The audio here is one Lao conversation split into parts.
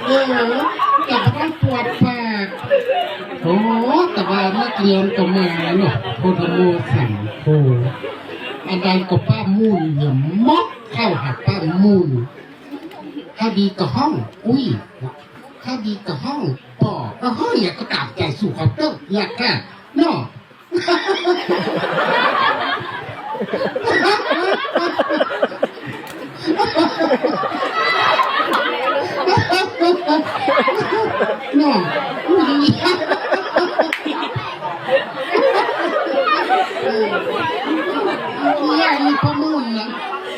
ເອີ ແຕ່ບໍ່ໄດ້ປວດປາກ. ໂອ້ ແຕ່ວ່ານັກຮຽນກໍມາເນາະ ໂພດະໂມສັງໂຄ ອັນໃດກໍປ້າໝຸ່ນ ເຫັນໝົດ ເຂົ້າຫາປ້າໝຸ່ນ. ຖ້າດີກໍຮ້ອງ ອຸ້ຍ ຖ້າດີກໍຮ້ອງ ປໍ ເອີ ເຮີ້ຍ ຫຍັງກໍຕາມໃຈສູ່ເຂົາເຕີ ຢາກກະເນາະ. ເນາະ ເອີ ເອີ ມີປະມູນນະ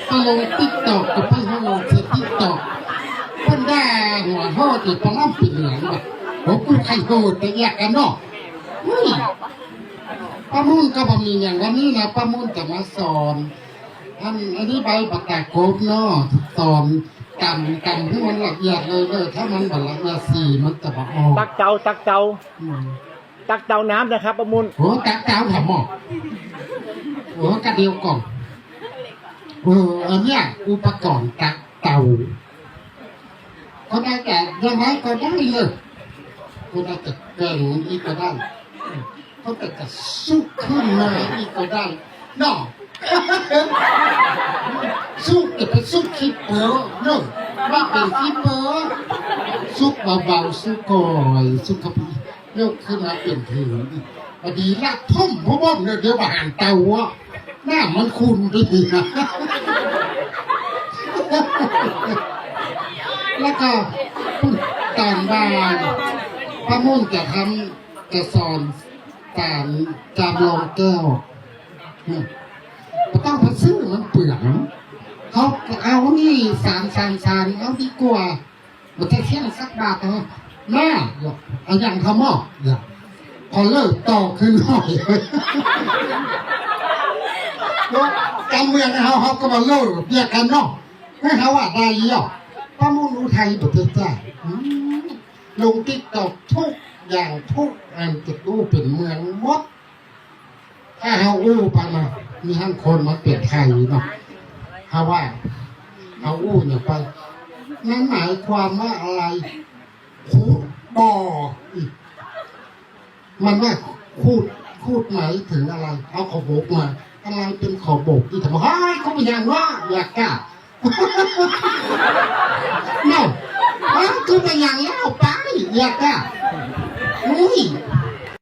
ປະລົງຕິກຕັອກ ກໍໄປໂຫດໃສ່ຕິກຕັອກ ເພິ່ນດ່າຫົວໂຫດຢູ່ປະລຳເປັນຫຍັງວະ ໂອ້ ກູໄຄໂຫດແຕ່ຢາກກັນເນາະ ອຸ້ຍ. ປ້າໝຸ່ນກໍບໍ່ມີຫຍັງ ວັນນີ້ນະ ປ້າໝຸ່ນຈະມາສອນ ອັນ ອັນນີ້ໃບບັກກາກົບເນາະ ສອນຕຳ ຕຳໃຫ້ມັນລະອຽດເລີຍເດີ ຖ້າມັນບໍ່ລະອຽດສີມັນຈະບໍ່ອອກ ຕັກເຕົາ ຕັກເຕົາ ອືມ ຕັກເຕົານ້ຳນະຄັບປ້າໝຸ່ນ ໂອ້ ຕັກເຕົາຫາໝໍ້ ໂອ້ ກະດຽວກ່ອນ ເອີ ອັນເນີ້ຍອຸປະກອນຕັກເຕົາ ເຂົາໄດ້ແຕ່ຍັງໄດ້ກໍໄດ້ເລີຍ ເຂົາໄດ້ແຕ່ແກງອີກກໍໄດ້ ເຂົາໄດ້ແຕ່ຊຸກຂຶ້ນມາອີກກໍໄດ້ເນາະ ຊຸກຈະໄປຊຸກຂີ້ເປີເນາະ ມັນເປັນຂີ້ເປີ ຊຸກເບົາໆ ຊຸກກ່ອຍ ຊຸກເຂົ້າໄປອີກ ຍົກຂຶ້ນມາເປັນຜືນ ພໍດີລາກຜົມບໍ່ບໍ່ເດີ ດຽວວ່າຫາງເຕົາອະ ນ້ຳມັນຂຸ່ນໄປອີກ ແລ້ວກໍຕອນບ່າຍ ປ້າໝຸ່ນຈະທຳ ຈະສອນການຈຳລອງແກ້ວ ອືມ ບໍ່ຕ້ອງໄປຊື້ ມັນເປືອງ ເຮົາເອົານີ້ສານໆໆ ເອົາດີກວ່າ ບໍ່ໄດ້ສຽງສັກບາດເນາະ ມາ ເອົາຫຍັງເຂົ້າໝໍ້ ຂໍເລີກຕໍ່ຄືນໜ້ອຍ ເນາະ ການເມືອງເຮົາ ເຮົາກໍວ່າເລີກວຽກກັນເນາະ ໃຫ້ເຮົາວ່າໄດ້ເນາະ ປະມູນອຸໄທປະເທດຊາດ ອືມ ລົງຕິກຕັອກທຸກຢ່າງທຸກອັນ ຈະຕູ້ເປັນເມືອງໝົດ. ຖ້າເຮົາອູ້ໄປມາ ມີຫັ້ນຄົນມາເປັນໄທເນາະ ເຮົາວ່າ ເຮົາອູ້ຫຍັງໄປ ນັ້ນໝາຍຄວາມວ່າອະໄລ? ຂຸດບໍ່ ມັນວ່າຂູດ ຂູດໝາຍເຖິງອະໄລ? ເອົາເຂົາບົກມາ ອະໄລເປັນເຂົາບົກ ອີ່ທຳມະ ເຮີ້ຍ ກໍເປັນຫຍັງວະ ຢາກກະ ເນາະ ເອີ ຄືເປັນຫຍັງແລ້ວໄປ ຢາກກະ ອຸ້ຍ